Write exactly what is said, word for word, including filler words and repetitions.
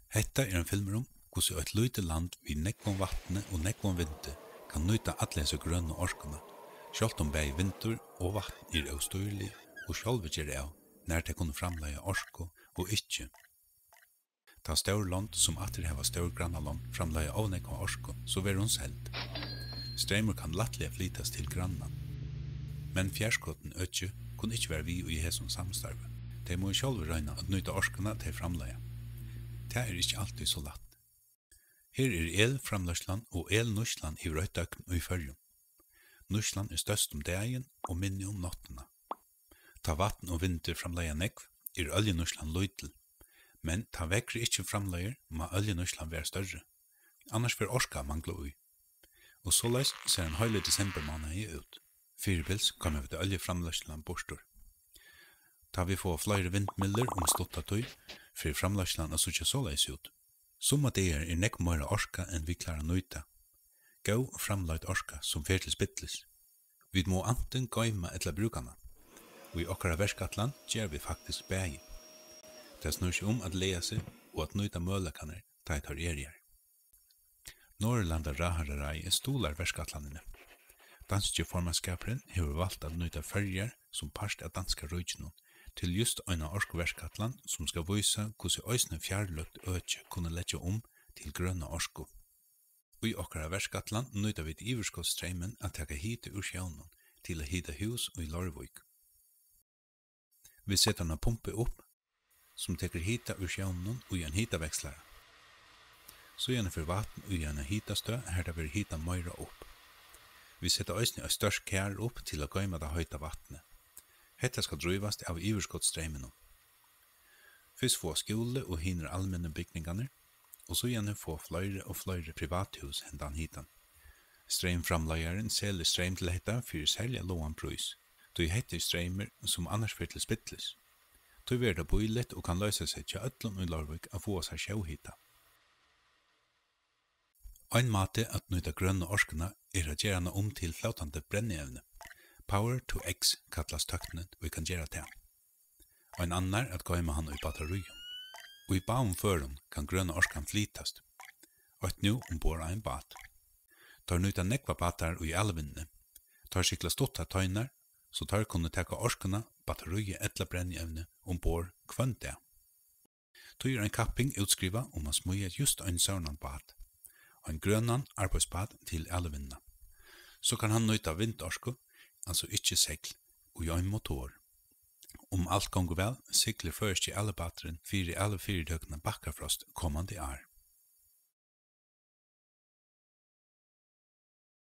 Hetta er ein filmur um, hvussu eitt lítið land við nógvum vatni og nógvum vindi kann nýta alla hesa grønu orkuna, sjálvt um bæði vindur og vatn eru óstýrilig og sjálvi gera av, nær tey kunnu framleiða orku og ikki. Tá stór lond, sum aftur hava stór grannalond, framleiða ov nógva orku, so verður hon seld. Streymur kann lættliga flytast til grannan. Men fjarskotin øki kunnu ikki vera við í hesum samstarvi. Tey mugu sjálvi royna at nýta orkuna, tey framleiða. Tað er ikki altíð so lætt. Her er elframleiðslan og elnýtslan yvir eitt døgn í Føroyum. Nýtslan er størst um dagin og minni um náttina. Tá vatn og vindur framleiða nógv, er oljunýtslan lítil, men tá veðrið ikki framleiðir, má oljunýtslan vera størri, annars fer orka at mangla í. Og soleiðis sær ein heili desembermánaði út. Fyribils koyma vit oljuframleiðsluna burtur. Tá vit fáa fleiri vindmyllur um stutta tíð, fer framleiðslan at síggja soleiðis út. Summar dagar er nógv meira orka, enn vit klára at nýta. Góð framleidd orka, sum fer til spillis. Vit mugu antin goyma ella brúka hana. Í okkara verkætlan gera vit faktiskt bæði. Tað snýr seg um at laga seg og at nýta møguleikarnar, tá ið teir eru har. Norðurlanda ráðharraráðið stuðlar verkætlanini. Danski formanskapurin hevur valt at nýta Føroyar sum part av danska ríkinum til júst eina orkuverkætlan, sum skal vísa, hvussu eisini fjarløgd øki kunnu leggja um til grøna orku. Í okkara verkætlan nýta vit yvirskotsstreymin at taka hita úr sjónum til at hita hús í Leirvík. Vit seta eina pumpu upp, sum tekur hita úr sjónum í ein hitavekslara. Síðani fer vatn í eina hitastøð, har tað verður hitað meira upp. Vit seta eisini eitt stórt kar upp til at goyma tað heita vatnið. Hetta skal drívast av yvirskotsstreyminum. Fyrst fáa skúli og hinir almennu bygningarnir, og síðani fáa fleiri og fleiri privathús hendan hitan. Streymframleiðarin selur streym til hetta fyri serliga lágan prís, tí hetta er streymur, sum annars fer til spillis. Tí verður tað bíligt og kann loysa seg hjá øllum í Leirvík at fáa sær sjóhita. Ein máti at nýta grønu orkuna er at gera hana um til flótandi brennievni. Power to X kallast tøknin, ið kann gera tað. Ein annar at goyma hann í battaríum. Í báðum førum kann grøna orkan flytast. Eitt nú umborð á ein bát. Teir nýta nógvar bátar í alivinnuni. Teir sigla stuttar teinar, so teir kunnu taka orkuna, battaríið ella brennievni umborð hvønn dag. Tí er ein kapping útskrivað um at smíða júst ein sovorðnan bát, ein grønan arbeiðsbát til alivinnuna. So kann hann nýta vindorku, altso ikki segl, í ein motor. Um alt gongur væl, siglir føroyski alibáturin fyri alifyritøkuna Bakkafrost komandi ár.